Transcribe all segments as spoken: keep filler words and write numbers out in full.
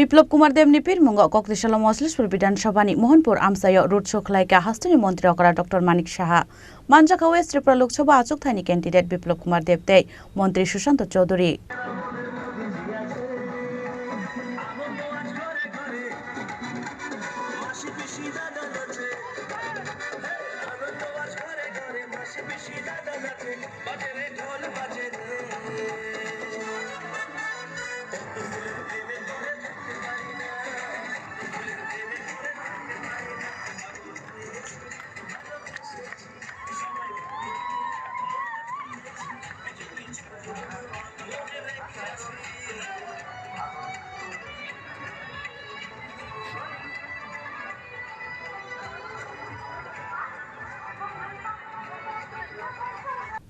Biplab Kumar Debni pirmungo Koktisalo Moslispur Bidhan Sabhani Mohanpur amchaio road show khlaikha hasteni montri okra Doctor Manik Saha. Manjakha West Tripura Lok Sabha achukthani candidate Biplab Kumar Deb tei montri Sushanta Chaudhary.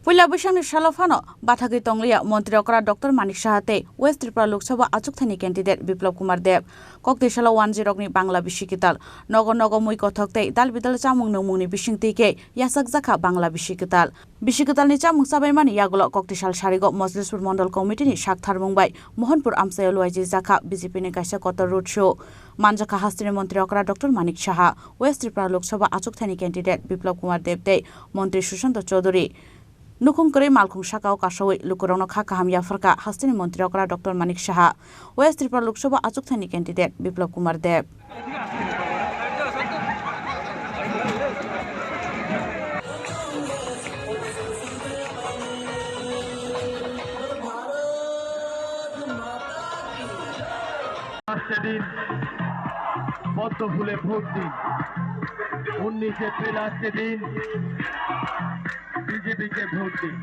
Puila bwsakni salo phano bathagwi tongliya montri okra Doctor Manik Saha tei West Tripura Lok Sabha achukthani candidate Biplab Kumar Deb. Koktisalo wanjirokni Bangla bisi kwtal, nogo nogo mui kothok tei dal bidal chamung nungmungni bisingtwi khe yachakjakha Bangla bisi kwtal. Bisi kwtalni chamung chabaimani yagulo Koktisal sarigo Moslispur Mondol Committee ni sak tharmung bai Mohanpur amchaio luaijak jakha B J P ni kaisa kotor road show. Manjakha hasteni montri okra Doctor Manik Saha, West Tripura Lok Sabha achukthani candidate Biplab Kumar Deb tei montri Sushanta Chaudhary. Nukhung kwrwi malkhung sakao kasawi lukurokno kha kaham yapharkha hasteni montri okra Doctor Manik Saha, West Tripura Lok Sabha achukthani candidate Biplab Kumar Deb. লাস্টের দিন পদ্ম ফুলে ভোট দিন, উনিশ এপ্রিল আজকে দিন বিজেপিকে ভোট দিন।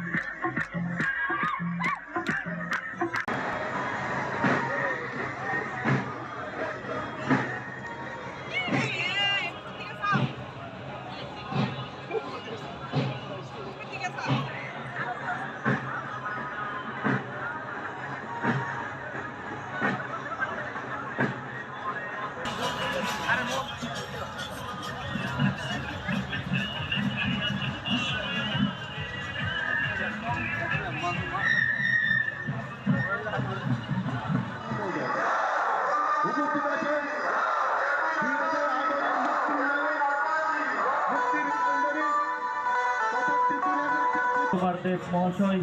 কুমার দেব মহাশয়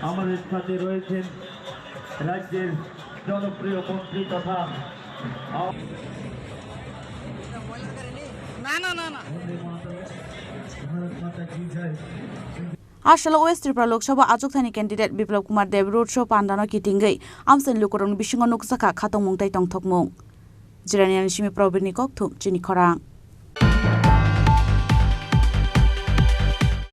আমাদের সাথে রয়েছেন, রাজ্যের জনপ্রিয় মন্ত্রী তথা আ- ভারত মাতা কি জয়। Asalo West Tripura Lok Sabha achukthani candidate Biplab Kumar Deb road show pandano kitingwi amchaini lukurokni bisingo nukjakha khatungmung tei tongthokmung. Jiraniani simi Probirni kokthum chini khorang.